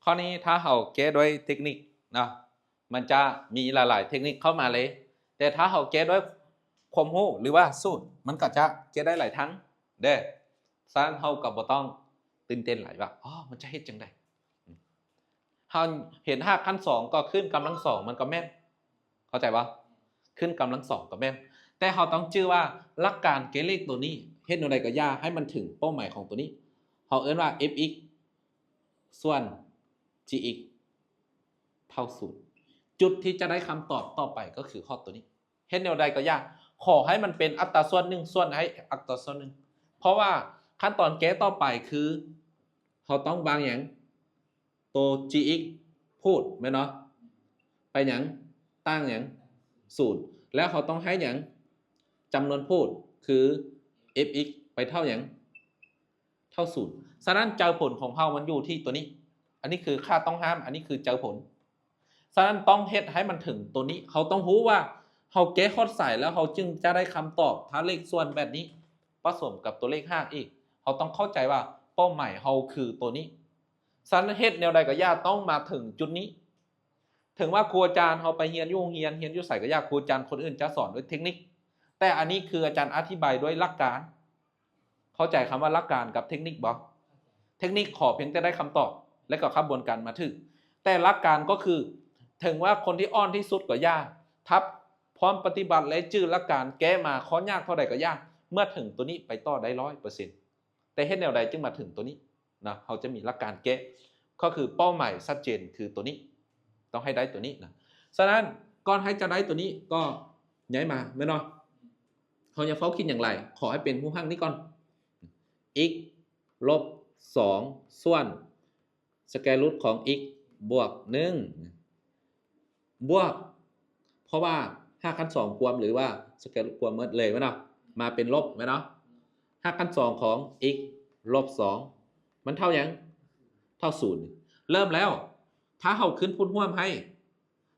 ຂໍ້ນີ້ຖ້າເຮົາແກ້ດ້ວຍເຕັກນິກເນາະ ມັນຈະມີຫຼາຍໆເຕັກນິກເຂົ້າມາເລີຍ, ແຕ່ຖ້າເຮົາແກ້ດ້ວຍຄວາມຮູ້ ຫຼືວ່າສູດ ມັນກໍຈະແກ້ໄດ້ຫຼາຍທາງເດ້. ສະນັ້ນເຮົາກໍບໍ່ຕ້ອງຕື່ນເຕັ້ນຫຼາຍວ່າ ອໍ ມັນຈະເຮັດຈັ່ງໃດ. ເຮົາເຫັນຮາກຂັ້ນສອງກໍຂຶ້ນກຳລັງສອງ ມັນກໍແມ່ນ. ເຂົ້າໃຈບໍ່? ຂຶ້ນກຳລັງສອງກໍແມ່ນ. ແຕ່ເຮົາຕ້ອງຈື່ວ່າຫຼັກການແກ້ເລກໂຕນີ້ ເຮັດແນວໃດກໍຢ່າໃຫ້ມັນເຖິງເປົ້າໝາຍຂອງໂຕນີ້. ເຮົາເອີ້ນວ່າ f(x) ສ່ວນ g(x) ເທົ່າສູນ. ຈຸດທີ່ຈະໄດ້ຄຳຕອບຕໍ່ໄປກໍຄືຮອດໂຕນີ້. ເຮັດແນວໃດກໍຢ່າ ຂໍໃຫ້ມັນເປັນອັດຕາສ່ວນໜຶ່ງສ່ວນໃຫ້ອັດຕາສ່ວນໜຶ່ງ. ເພາະວ່າຂັ້ນຕອນແກ້ຕໍ່ໄປຄື ເຮົາຕ້ອງວາງຫຍັງ? ໂຕ g(x) ພູດແມ່ນບໍ່? ໄປຫຍັງ? ຕ່າງຫຍັງ? ສູນ. ແລ້ວເຮົາຕ້ອງໃຫ້ຫຍັງ? ຈຳນວນພູດຄື f(x) ໄປເທົ່າຫຍັງ? ເທົ່າສູນ. ສະນັ້ນເຈົ້າຜົນຂອງເຮົາມັນຢູ່ທີ່ໂຕນີ້. ອັນນີ້ຄືຄ່າຕ້ອງຫ້າມ, ອັນນີ້ຄືເຈົ້າຜົນ. ສະນັ້ນຕ້ອງເຮັດໃຫ້ມັນເຖິງໂຕນີ້. ເຮົາຕ້ອງຮູ້ວ່າເຮົາແກ້ຮອດໃສ ແລ້ວເຮົາຈຶ່ງຈະໄດ້ຄຳຕອບ. ຖ້າເລກສ່ວນແບບນີ້ປະສົມກັບຕົວເລກຮາກອີກ, ເຮົາຕ້ອງເຂົ້າໃຈວ່າເປົ້າໝາຍເຮົາຄືໂຕນີ້. ສະນັ້ນເຮັດແນວໃດກໍຢ່າຕ້ອງມາເຖິງຈຸດນີ້. ເຖິງວ່າຄູອາຈານເຮົາໄປຮຽນຢູ່ໂຮງຮຽນ, ຮຽນຢູ່ໃສກໍຢ່າ, ຄູອາຈານຄົນອື່ນຈະສອນດ້ວຍເຕັກນິກ, ແຕ່ອັນນີ້ຄືອາຈານອະທິບາຍດ້ວຍຫຼັກການ. ເຂົ້າໃຈຄຳວ່າຫຼັກການກັບເຕັກນິກບໍ່? ເຕັກນິກຂໍພຽງແຕ່ໄດ້ຄຳຕອບ ແລະກໍຂະບວນການມາຖືກ. ແຕ່ຫຼັກການກໍຄື ເຖິງວ່າຄົນທີ່ອ່ອນທີ່ສຸດກໍຢ່າ, ຖ້າພ້ອມປະຕິບັດ ແລະຈື່ຫຼັກການ, ແກ້ມາຂໍ້ຍາກເທົ່າໃດກໍຢ່າ, ເມື່ອເຖິງໂຕນີ້ໄປຕໍ່ໄດ້ຮ້ອຍເປີເຊັນ. ແຕ່ເຮັດແນວໃດຈຶ່ງມາເຖິງໂຕນີ້ນະ? ເຮົາຈະມີຫຼັກການແກ້ ກໍຄືເປົ້າໝາຍຊັດເຈນຄືໂຕນີ້, ຕ້ອງໃຫ້ໄດ້ໂຕນີ້ນະ. ສະນັ້ນ ກ່ອນໃຫ້ຈະໄດ້ໂຕນີ້ກໍຍ້າຍມາແມ່ນບໍ່? ເຮົາຢ່າຟ້າວຄິດຫຍັງຫຼາຍ, ຂໍໃຫ້ເປັນຮູບຮ່າງນີ້ກ່ອນ. x ລົບສອງ ສ່ວນ ສະແກຣູດຂອງ x ບວກໜຶ່ງ ບວກ ເພາະວ່າຮາກຂັ້ນສອງກວມ ຫຼືວ່າສະແກຣູດກວມໝົດເລີຍແມ່ນບໍ່? ມາເປັນລົບແມ່ນບໍ່? ຮາກຂັ້ນສອງຂອງ x ລົບສອງ ມັນເທົ່າຫຍັງ? ເທົ່າສູນ. ເລີ່ມແລ້ວ ຖ້າເຮົາຂຶ້ນພູດຮ່ວມໃຫ້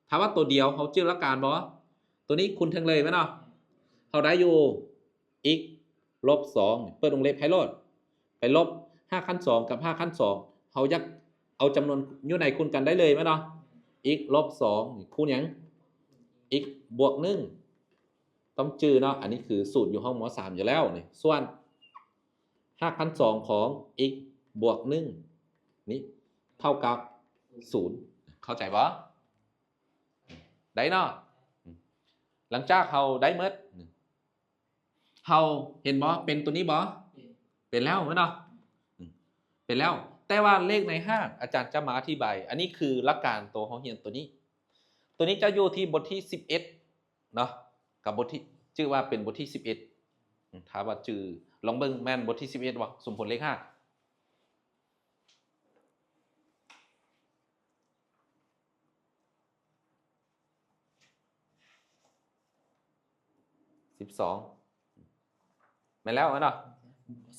ຖ້າວ່າຕົວດຽວ ເຮົາຈື່ຫຼັກການບໍ່? ຕົວນີ້ຄູນເທິງເລີຍແມ່ນບໍ່? ເຮົາໄດ້ຢູ່ x ລົບສອງ ເປີດວົງເລັບໃຫ້ໂລດ ໄປລົບຮາກຂັ້ນສອງກັບຮາກຂັ້ນສອງ ເຮົາຢາກເອົາຈຳນວນຢູ່ໃນຄູນກັນໄດ້ເລີຍແມ່ນບໍ່? x ລົບສອງ ນີ້ຄູນຫຍັງ? x ບວກໜຶ່ງ ຕ້ອງຈື່ເນາະ, ອັນນີ້ຄືສູດຢູ່ຫ້ອງ ມໍສາມ ຢູ່ແລ້ວນີ້. ສ່ວນຮາກຂັ້ນສອງຂອງ x ບວກໜຶ່ງ ນີ້ເທົ່າກັບສູນ. ເຂົ້າໃຈບໍ່? ໄດ້ເນາະ. ຫຼັງຈາກເຮົາໄດ້ໝົດ ເຮົາເຫັນບໍ່? ເປັນຕົວນີ້ບໍ່? ເປັນແລ້ວແມ່ນບໍ່? ເປັນແລ້ວ. ແຕ່ວ່າເລກໃນຮາກ ອາຈານຈະມາອະທິບາຍ. ອັນນີ້ຄືຫຼັກການໂຕເຮົາຮຽນຕົວນີ້. ຕົວນີ້ຈະຢູ່ທີ່ບົດທີສິບເອັດເນາະ, ກັບບົດທີ່ ຈື່ວ່າເປັນບົດທີສິບເອັດ. ຖ້າວ່າຈື່ ລອງເບິ່ງ ແມ່ນບົດທີສິບເອັດບໍ່? ສົມຜົນເລກຮາກ. ສິບສອງ ແມ່ນແລ້ວເນາະ.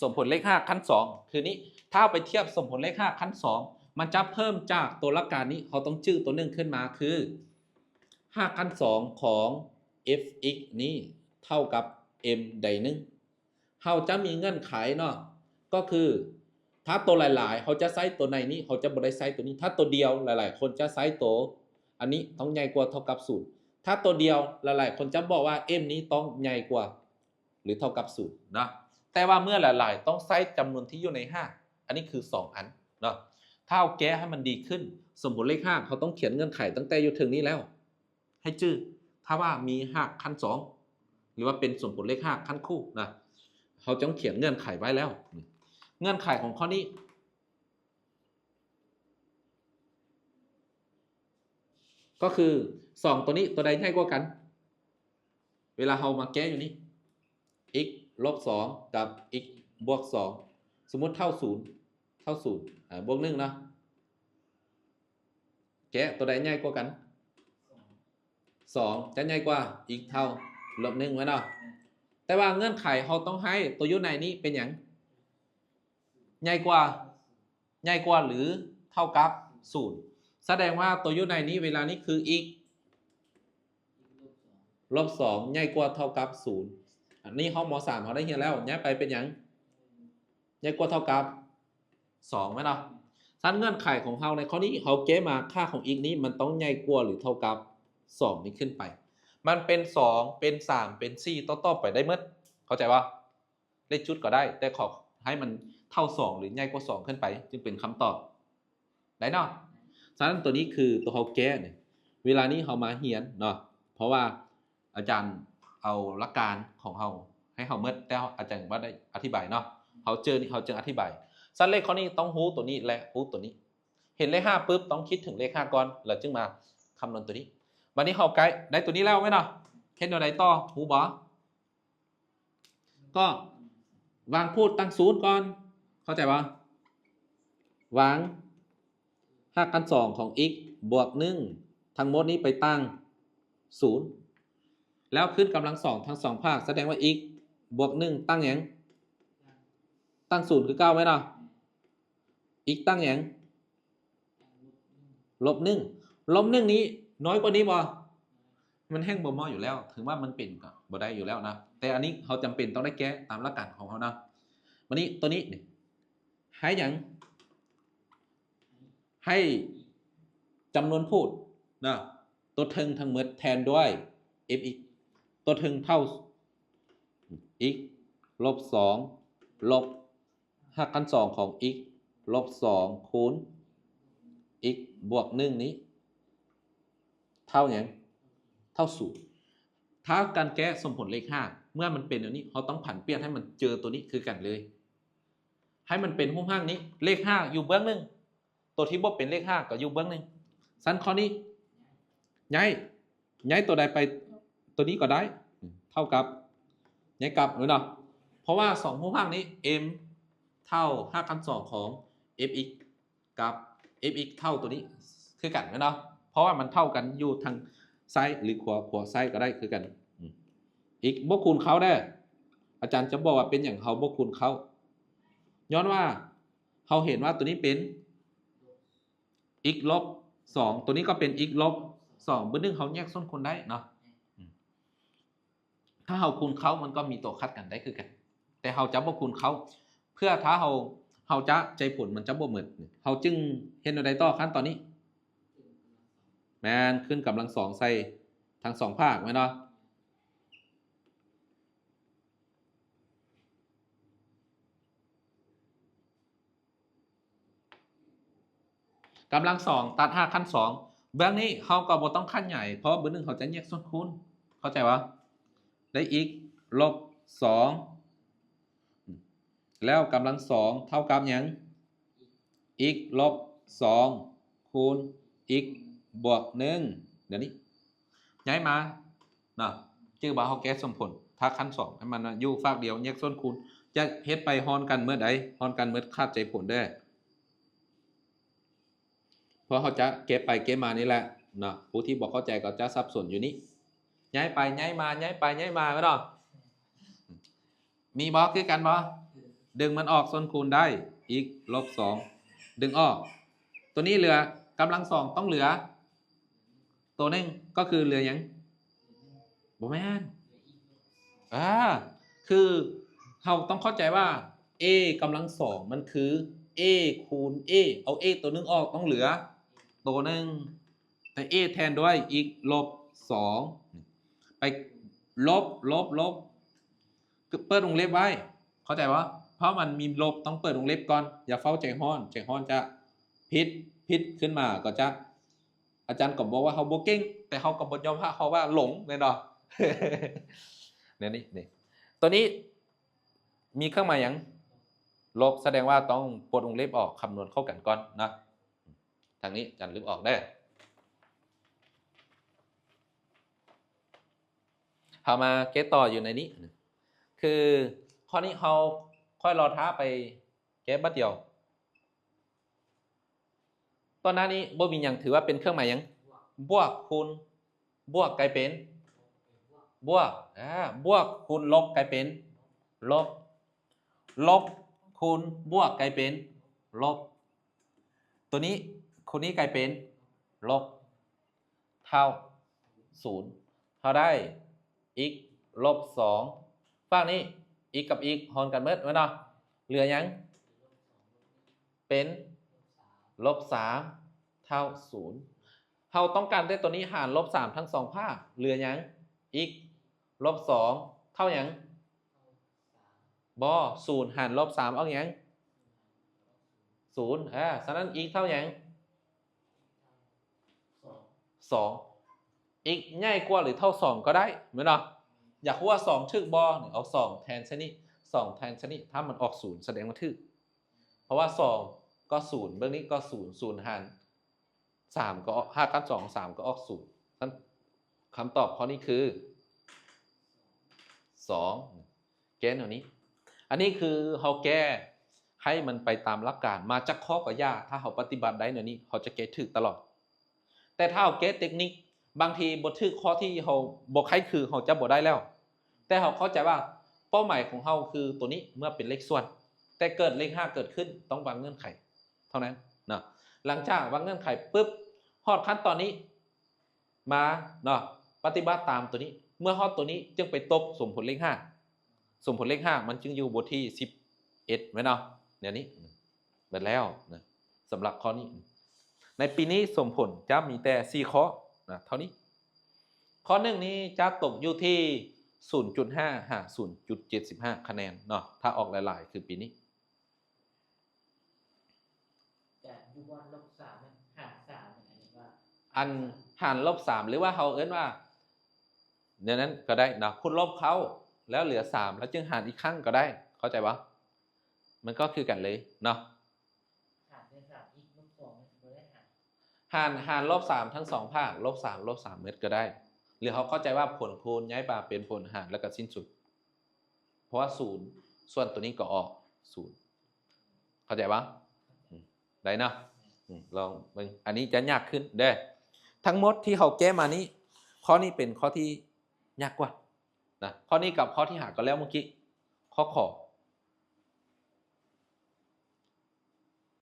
ສົມຜົນເລກຮາກຂັ້ນສອງຄືນີ້. ຖ້າເຮົາໄປທຽບສົມຜົນເລກຮາກຂັ້ນສອງ ມັນຈະເພີ່ມຈາກຕົວຫຼັກການນີ້, ເຮົາຕ້ອງຈື່ຕົວໜຶ່ງຂຶ້ນມາ ຄືຮາກຂັ້ນສອງຂອງ f(x) ນີ້ເທົ່າກັບ m ໃດໜຶ່ງ. ເຮົາຈະມີເງື່ອນໄຂເນາະ, ກໍຄືຖ້າໂຕຫຼາຍໆ ເຮົາຈະໃຊ້ໂຕໃນນີ້, ເຮົາຈະບໍ່ໄດ້ໃຊ້ໂຕນີ້. ຖ້າໂຕດຽວ ຫຼາຍໆຄົນຈະໃຊ້ໂຕອັນນີ້ຕ້ອງໃຫຍ່ກວ່າເທົ່າກັບສູນ. ຖ້າໂຕດຽວ ຫຼາຍໆຄົນຈະບອກວ່າ m ນີ້ຕ້ອງໃຫຍ່ກວ່າ ຫຼືເທົ່າກັບສູນເນາະ. ແຕ່ວ່າເມື່ອຫຼາຍໆຕ້ອງໃຊ້ຈຳນວນທີ່ຢູ່ໃນຮາກ, ອັນນີ້ຄືສອງອັນເນາະ. ຖ້າເຮົາແກ້ໃຫ້ມັນດີຂຶ້ນ, ສົມຜົນເລກຮາກ ເຮົາຕ້ອງຂຽນເງື່ອນໄຂຕັ້ງແຕ່ຢູ່ເທິງນີ້ແລ້ວ. ໃຫ້ຈື່ ຖ້າວ່າມີຮາກຂັ້ນສອງ ຫຼືວ່າເປັນສົມຜົນເລກຮາກຂັ້ນຄູ່ນະ, ເຮົາຕ້ອງຂຽນເງື່ອນໄຂໄວ້ແລ້ວ. ເງື່ອນໄຂຂອງຂໍ້ນີ້ ກໍຄື ສອງ ຕົວນີ້ ຕົວໃດໃຫຍ່ກວ່າກັນ? ເວລາເຮົາມາແກ້ຢູ່ນີ້ x ລົບສອງ ກັບ x ບວກສອງ ສົມມຸດເທົ່າສູນ ເທົ່າສູນ ອາ ບວກໜຶ່ງເນາະ. ແກ້ ຕົວໃດໃຫຍ່ກວ່າກັນ? ສອງ ຈະໃຫຍ່ກວ່າ x ເທົ່າລົບໜຶ່ງແມ່ນບໍ່? ແມ່ນ. ແຕ່ວ່າເງື່ອນໄຂເຮົາຕ້ອງໃຫ້ຕົວຢູ່ໃນນີ້ເປັນຫຍັງ? ໃຫຍ່ກວ່າ ໃຫຍ່ກວ່າ ຫຼື ເທົ່າກັບ ສູນ. ສະແດງວ່າຕົວຢູ່ໃນນີ້ເວລານີ້ຄື x ລົບສອງ ໃຫຍ່ກວ່າເທົ່າກັບ ສູນ. ອັນນີ້ເຮົາ ມໍສາມ ເຮົາໄດ້ຮຽນແລ້ວ ຍ້າຍໄປເປັນຫຍັງ? ໃຫຍ່ກວ່າເທົ່າກັບ ສອງ ແມ່ນບໍ່? ຊັ້ນເງື່ອນໄຂຂອງເຮົາໃນຂໍ້ນີ້ ເຮົາແກ້ມາຄ່າຂອງ x ນີ້ມັນຕ້ອງໃຫຍ່ກວ່າ ຫຼື ເທົ່າກັບ ສອງນີ້ຂຶ້ນໄປ. ມັນເປັນ ສອງ ເປັນ ສາມ ເປັນ ສີ່ ຕໍ່ໆ ໄປໄດ້ໝົດ. ເຂົ້າໃຈບໍ່? ເລກຈຸດກໍໄດ້ ແຕ່ຂໍໃຫ້ມັນເທົ່າ ສອງ ຫຼື ໃຫຍ່ກວ່າ ສອງ ຂຶ້ນໄປ ຈຶ່ງເປັນຄຳຕອບ ໄດ້ເນາະ. ສະນັ້ນ ຕົວນີ້ຄືຕົວເຮົາແກ້ນີ້. ເວລານີ້ເຮົາມາຮຽນເນາະ ເພາະວ່າອາຈານເອົາຫຼັກການຂອງເຮົາໃຫ້ເຮົາໝົດ ແຕ່ອາຈານບໍ່ໄດ້ອະທິບາຍເນາະ. ເຮົາເຈີນີ້ ເຮົາຈຶ່ງອະທິບາຍ. ສະນັ້ນ ເລກຂໍ້ນີ້ຕ້ອງຮູ້ຕົວນີ້ ແລະ ຮູ້ຕົວນີ້. ເຫັນເລກຫ້າປຶບ ຕ້ອງຄິດເຖິງເລກຫ້າກ່ອນ ແລ້ວຈຶ່ງມາຄຳນວນຕົວນີ້. ບັດນີ້ເຮົາໃກ້ໄດ້ຕົວນີ້ແລ້ວແມ່ນເນາະ. ເຮັດແນວໃດຕໍ່ ຮູ້ບໍ່? ກໍວາງພູດຕັ້ງສູນກ່ອນ ເຂົ້າໃຈບໍ່? ວາງຮາກຂັ້ນສອງຂອງ x ບວກໜຶ່ງ ທັງໝົດນີ້ໄປຕັ້ງສູນ ແລ້ວຂຶ້ນກຳລັງສອງທັງສອງພາກ ສະແດງວ່າ x ບວກໜຶ່ງຕັ້ງຫຍັງ? ຕັ້ງສູນຄືເກົ່າແມ່ນບໍ່? x ຕັ້ງຫຍັງ? ລົບໜຶ່ງ ລົບໜຶ່ງນີ້ນ້ອຍກວ່ານີ້ບໍ່? ມັນແຮ່ງບໍ່ເໝາະຢູ່ແລ້ວ ເຖິງວ່າມັນເປັນກໍບໍ່ໄດ້ຢູ່ແລ້ວນະ ແຕ່ອັນນີ້ເຮົາຈຳເປັນຕ້ອງໄດ້ແກ້ຕາມຫຼັກການຂອງເຮົານະ. ບັດນີ້ຕົວນີ້ນີ້ ໃຫ້ຫຍັງ? ໃຫ້ຈຳນວນພູດນະ ຕົວເທິງທັງໝົດແທນດ້ວຍ f(x); ຕົວເທິງເທົ່າ x ລົບສອງ ລົບຮາກຂັ້ນສອງຂອງ x ລົບສອງຄູນ x ບວກໜຶ່ງນີ້ ເທົ່າຫຍັງ? ເທົ່າສູນ. ຖ້າການແກ້ສົມຜົນເລກຮາກ ເມື່ອມັນເປັນແນວນີ້ ເຮົາຕ້ອງຜັນປ່ຽນໃຫ້ມັນເຈີຕົວນີ້ຄືກັນເລີຍ ໃຫ້ມັນເປັນຮູບຮ່າງນີ້ ເລກຮາກຢູ່ເບື້ອງໜຶ່ງ ຕົວທີ່ບໍ່ເປັນເລກຮາກກໍຢູ່ເບື້ອງໜຶ່ງ. ຊັ້ນຂໍ້ນີ້ ຍ້າຍ ຍ້າຍຕົວໃດໄປຕົວນີ້ກໍໄດ້ ເທົ່າກັບ ຍ້າຍກັບແມ່ນບໍ່? ເພາະວ່າສອງຮູບຮ່າງນີ້ m ເທົ່າຮາກຂັ້ນສອງຂອງ f(x) ກັບ f(x) ເທົ່າຕົວນີ້ຄືກັນແມ່ນບໍ່? ເພາະວ່າມັນເທົ່າກັນຢູ່ທາງຊ້າຍ ຫຼື ຂວາ ຂວາຊ້າຍກໍໄດ້ຄືກັນ. x ບໍ່ຄູນເຂົ້າເດີ້ ອາຈານຈະບອກວ່າເປັນຫຍັງເຮົາບໍ່ຄູນເຂົ້າ ຍ້ອນວ່າເຮົາເຫັນວ່າຕົວນີ້ເປັນ x ລົບສອງ ຕົວນີ້ກໍເປັນ x ລົບສອງ ບຶດໜຶ່ງ ເຮົາແຍກສ່ວນຄູນໄດ້ເນາະ. ອືມ ຖ້າເຮົາຄູນເຂົ້າ ມັນກໍມີຕົວຂັດກັນໄດ້ຄືກັນ ແຕ່ເຮົາຈະບໍ່ຄູນເຂົ້າ ເພື່ອຖ້າເຮົາ ເຮົາຈະໃຈຜົນມັນຈະບໍ່ໝົດ ເຮົາຈຶ່ງເຮັດແນວໃດຕໍ່? ຂັ້ນຕອນນີ້ ແມ່ນ ຂຶ້ນກຳລັງສອງໃສ່ທັງສອງພາກແມ່ນບໍ່? ກຳລັງສອງຕັດຮາກຂັ້ນສອງ ເບື້ອງນີ້ເຮົາກໍບໍ່ຕ້ອງຂະຫຍາຍ ເພາະບຶດໜຶ່ງເຮົາຈະແຍກສ່ວນຄູນ ເຂົ້າໃຈບໍ່? ໄດ້ x ລົບສອງ ແລ້ວກຳລັງສອງເທົ່າກັບຫຍັງ? x ລົບສອງ ຄູນ x ບວກໜຶ່ງ ດຽວນີ້ ຍ້າຍມາເນາະ ຈື່ວ່າເຮົາແກ້ສົມຜົນ ຖ້າຂັ້ນສອງໃຫ້ມັນຢູ່ຟາກດຽວ ແຍກສ່ວນຄູນ ຈະເຮັດໄປຮ່ອນກັນເໝິດໃດ ຮ່ອນກັນເໝິດຂາດໃຈຜົນເດີ້ ເພາະເຮົາຈະແກ້ໄປແກ້ມານີ້ແຫຼະເນາະ ຜູ້ທີ່ບໍ່ເຂົ້າໃຈກໍຈະສັບສົນຢູ່ນີ້ ຍ້າຍໄປຍ້າຍມາ ຍ້າຍໄປຍ້າຍມາແມ່ນບໍ່? ມີບໍ່? ຄືກັນບໍ່? ດຶງມັນອອກ ສ່ວນຄູນໄດ້ x ລົບສອງ ດຶງອອກ ຕົວນີ້ເຫຼືອ ກຳລັງສອງຕ້ອງເຫຼືອຕົວໜຶ່ງ ກໍຄືເຫຼືອຫຍັງ? ບໍ່ແມ່ນ ອາ ຄືເຮົາຕ້ອງເຂົ້າໃຈວ່າ a ກຳລັງສອງມັນຄື a ຄູນ a ເອົາ a ຕົວໜຶ່ງອອກ ຕ້ອງເຫຼືອຕົວໜຶ່ງ ແຕ່ a ແທນດ້ວຍ x ລົບສອງ ໄປລົບ ລົບ ລົບ ເປີດວົງເລັບໄວ້ ເຂົ້າໃຈບໍ່? ເພາະມັນມີລົບ ຕ້ອງເປີດວົງເລັບກ່ອນ ຢ່າຟ້າວໃຈຮ້ອນ ໃຈຮ້ອນຈະຜິດ ຜິດຂຶ້ນມາກໍຈະ ອາຈານກໍບອກວ່າເຮົາບໍ່ເກັ່ງ ແຕ່ເຮົາກໍບໍ່ຍອມຮັບເຮົາວ່າຫຼົງແມ່ນບໍ່? ແນວນີ້ນີ້ ຕົວນີ້ມີເຄື່ອງໝາຍຫຍັງ? ລົບ ສະແດງວ່າຕ້ອງປົດວົງເລັບອອກ ຄຳນວນເຂົ້າກັນກ່ອນນະ ທາງນີ້ອາຈານລຶບອອກເດີ້ ເຮົາມາແກ້ຕໍ່ຢູ່ໃນນີ້ ຄືຂໍ້ນີ້ເຮົາ ຂ້ອຍລໍຖ້າໄປແກ້ບາດດຽວ ຕອນໜ້ານີ້ບໍ່ມີຫຍັງ ຖືວ່າເປັນເຄື່ອງໝາຍຫຍັງ? ບວກ ຄູນ ບວກກາຍເປັນ ບວກ ອາ ບວກຄູນລົບກາຍເປັນລົບ ລົບຄູນບວກກາຍເປັນລົບ ຕົວນີ້ ຄູນນີ້ກາຍເປັນລົບ ເທົ່າສູນ ເຮົາໄດ້ x ລົບສອງ ຟາກນີ້ x ກັບ x ຮ່ອນກັນເໝິດແມ່ນບໍ່? ເຫຼືອຫຍັງ? ເປັນ ລົບສາມເທົ່າສູນ. ເຮົາຕ້ອງການແຕ່ຕົວນີ້ຫານລົບສາມທັງສອງພາກ ເຫຼືອຫຍັງ? x ລົບສອງເທົ່າຫຍັງ? ບໍ່ ສູນຫານລົບສາມອອກຫຍັງ? ສູນ. ເອີ ສະນັ້ນ x ເທົ່າຫຍັງ? ສອງ. x ໃຫຍ່ກວ່າ ຫຼື ເທົ່າສອງກໍໄດ້ ແມ່ນບໍ່? ຢາກຮູ້ວ່າສອງຖືກບໍ່? ເອົາສອງແທນໃສ່ນີ້ ສອງແທນໃສ່ນີ້ ຖ້າມັນອອກສູນ ສະແດງວ່າຖືກ ເພາະວ່າສອງກໍສູນ ເບິ່ງນີ້ກໍສູນ ສູນຫານສາມກໍອອກ ຫານກັນສອງ ສາມກໍອອກສູນ. ສະນັ້ນ ຄຳຕອບຂໍ້ນີ້ຄືສອງ. ແກ້ແນວນີ້ ອັນນີ້ຄືເຮົາແກ້ໃຫ້ມັນໄປຕາມຫຼັກການ ມາຈັກຂໍ້ກໍຢ່າ ຖ້າເຮົາປະຕິບັດໄດ້ແນວນີ້ ເຮົາຈະແກ້ຖືກຕະຫຼອດ. ແຕ່ຖ້າເຮົາແກ້ເຕັກນິກ ບາງທີບໍ່ຖືກຂໍ້ທີ່ເຮົາບໍ່ໃຄ່ຄື ເຮົາຈະບໍ່ໄດ້ແລ້ວ. ແຕ່ເຮົາເຂົ້າໃຈວ່າເປົ້າໝາຍຂອງເຮົາຄືຕົວນີ້ ເມື່ອເປັນເລກສ່ວນ ແຕ່ເກີດເລກຫ້າເກີດຂຶ້ນ ຕ້ອງວາງເງື່ອນໄຂເທົ່ານັ້ນເນາະ. ຫຼັງຈາກວາງເງື່ອນໄຂປຶບ ຮອດຂັ້ນຕອນນີ້ ມາເນາະ ປະຕິບັດຕາມຕົວນີ້ ເມື່ອຮອດຕົວນີ້ຈຶ່ງໄປຕົບສົມຜົນເລກຫ້າ ສົມຜົນເລກຫ້າມັນຈຶ່ງຢູ່ບົດທີສິບເອັດ ແມ່ນເນາະ. ແນວນີ້ ເບິດແລ້ວນະ ສຳລັບຂໍ້ນີ້. ໃນປີນີ້ສົມຜົນຈະມີແຕ່ສີ່ຂໍ້ນະ ເທົ່ານີ້. ຂໍ້ໜຶ່ງນີ້ຈະຕົກຢູ່ທີ່ສູນຈຸດຫ້າຫາສູນຈຸດເຈັດສິບຫ້າຄະແນນເນາະ ຖ້າອອກຫຼາຍໆ ຄືປີນີ້. ຈະຢູ່ບ່ອນລົບສາມ ຫານສາມ ອັນນີ້ວ່າ ອັນຫານລົບສາມ ຫຼືວ່າເຮົາເອີ້ນວ່າແນວນັ້ນກໍໄດ້ເນາະ ຄູນລົບເຂົ້າ ແລ້ວເຫຼືອສາມ ແລ້ວຈຶ່ງຫານອີກຄັ້ງກໍໄດ້ ເຂົ້າໃຈບໍ່? ມັນກໍຄືກັນເລີຍເນາະ. ຫານເຫຼືອສາມ ອີກລົບສອງ ມັນຊິບໍ່ໄດ້ຫານ ຫານ ຫານລົບສາມທັງສອງພາກ ລົບສາມ ລົບສາມເໝິດກໍໄດ້ ຫຼືເຮົາເຂົ້າໃຈວ່າຜົນຄູນຍ້າຍມາເປັນຜົນຫານ ແລ້ວກໍສິ້ນສຸດ ເພາະວ່າສູນ ສ່ວນຕົວນີ້ກໍອອກສູນ. ເຂົ້າໃຈບໍ່? ອືມ ໄດ້ເນາະ. ອືມ ລອງເບິ່ງ ອັນນີ້ຈະຍາກຂຶ້ນເດີ້. ທັງໝົດທີ່ເຮົາແກ້ມານີ້ ຂໍ້ນີ້ເປັນຂໍ້ທີ່ຍາກກວ່ານະ ຂໍ້ນີ້ກັບຂໍ້ທີ່ຫາກໍແລ້ວເມື່ອກີ້ ຂໍ້ ຂ